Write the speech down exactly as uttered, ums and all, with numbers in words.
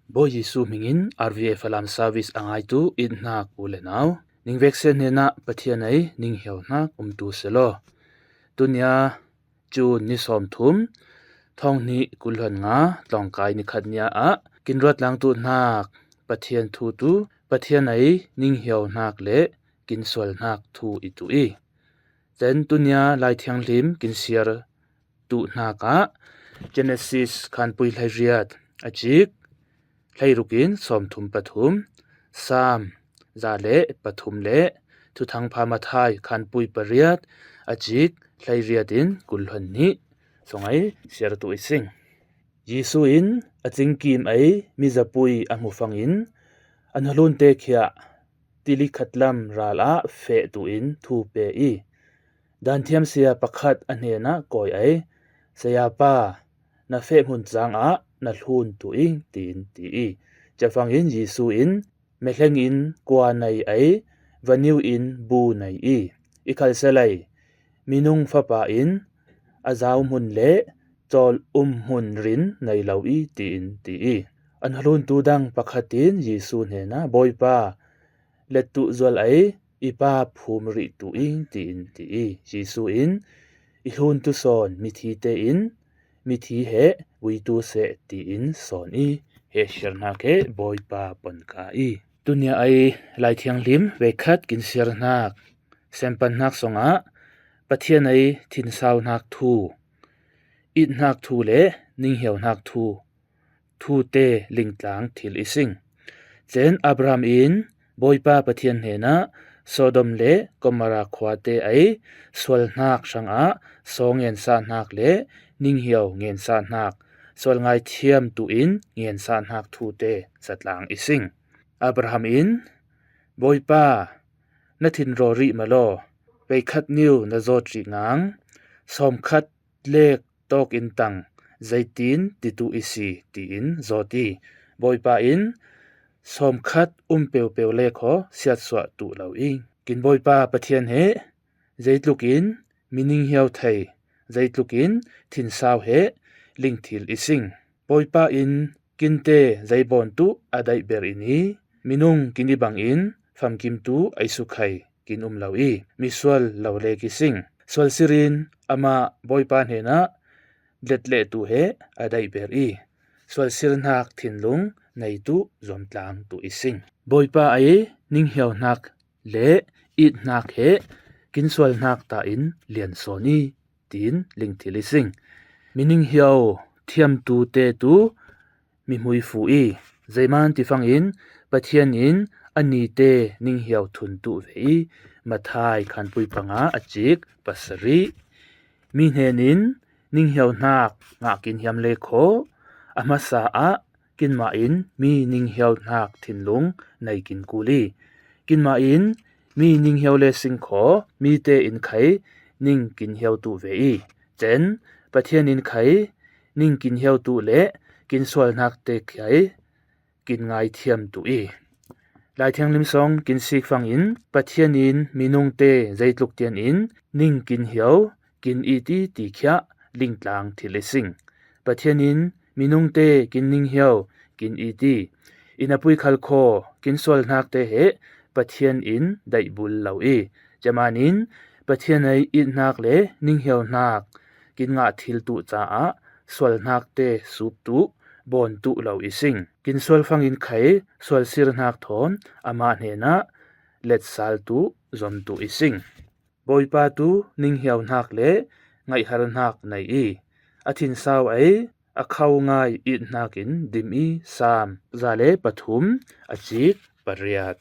Bawi Jesu hmingin R V F Falam service a ngaitu it hnak u le nau, ningvek sen hnenah Pathian ei ningheu hnak umtu selaw. Tunia June ni sawmthum, thonghnih kul hluan nga, tlawngkai ni khat nia ah kin ruat langtu hnak Pathian thu tu, Pathian ei ningheu hnak le kin sual hnak thu i tu i. Cen tunia Lai Thianghlim kin siar tu hnak ah Genesis khanpui hleiriat a cik hleiruk in sawmthum pathum, Sam za le pathum le Thuthangpha Mathai khanpui pariat a cik hleiriat in kul hluan nih song ei siar tu i sing. Jesu in a cingkim ei mizapui a hmu fangin a hnuhlunte khiah tili khatlam ral ah feh tu in thu pe i, danthiam sia pakhat a hnenah kawi ei, "Sayapa, na feh hmun cang ah na hlun tu i," tiin ti i. Cafangin Jesu in, "Mehleng in kua nei ei, vaniu in bu nei i, i khalselei minung fapa in a zau hmun le cawl um hmun rin nei lo i," tiin ti i. A hnuhluntu dang pakhat in Jesu hnenah, "Bawipa, lettuh zual ei, i pa phum rih tu i," tiin ti i. Jesu in, "I hluntu sawn mithi tein mithi he uitu seh," tiin sawn i. He siar hnak he Bawipa pon ka i. Tunia ei Lai Thianghlim veikhat kin siar hnak, sempan hnak songah Pathian ei thinsau hnak thu, it hnak thu le ningheu hnak thu, thute lingtlang thil i sing. Cen Abraham in Bawipa Pathian hnenah Sodom le Gomorrah khuate ei sual hnak hrangah saw ngensa hnak le ningheu ngensa hnak, sual ngaithiam tu in ngensa hnak thute zatlang i sing. Abraham in, "Bawipa, na thinraw rih malaw, veikhat niu na zawt rih ngang, sawmkhat lek tawk in tang, zeitin titu i si?" tiin zawt i. Bawipa in, "Sawmkhat um peupeu lek haw siatsuah tuh lo i. Kin Bawipa Pathian he zeitluk in mi ningheu thei, zeitluk in thinsau he lingthil i sing. Bawipa in kinte zeibawn tuh a daih ber in i, minung kin i bangin famkimtu ei sukhai kin um lo i, misual lo le kising. Sualsir in amah Bawipa hnenah letleh tuh he a daih ber i, sualsir hnak thinlung nei tuh zuamtlang tuh i sing. Bawipa ei ningheu hnak le it hnak he kin sual hnak ta in lian sawn i," tiin lingthil i sing. Mi ningheu thiamtute tu mi hmui fu i, zeiman tifangin Pathian in a nite ningheu thun tuh ve i, Mathai khanpui panga a cik pasarih. Mi hnenin ningheu hnak ngah kin hiam le khaw, a hmasa ah kinmah in mi ningheu hnak thinlung nei kin kul i, kinmah in mi ningheu le sing khaw, mite in khai ning kin heu tuh ve i, cen Pathian in khai ning kin heu tuh le kin sual hnak te khai kin ngaithiam tuh i. Lai Thianghlim song kin sik fangin Pathian in minungte zeitluk tian in ning kin heu, kin it i ti khiah lingtlang thil i sing. Pathian in minungte kin ning heu, kin it i. Inn a pui khal khaw kin sual hnak te he Pathian in daih bul lo i, caman in Pathian ei it hnak le ning heu hnak kin ngah thil tuh caah sual hnak te sup tuh, bawn tuh lo i sing. Kin sual fangin khai sual sir hnak thawn amah hnenah letsal tuh, zom tuh i sing. Bawipa tu ning heu hnak le ngaihhar hnak nei i, a thinsau ei a khau ngai it hnakin dim i, Sam za le pathum a cik pariat.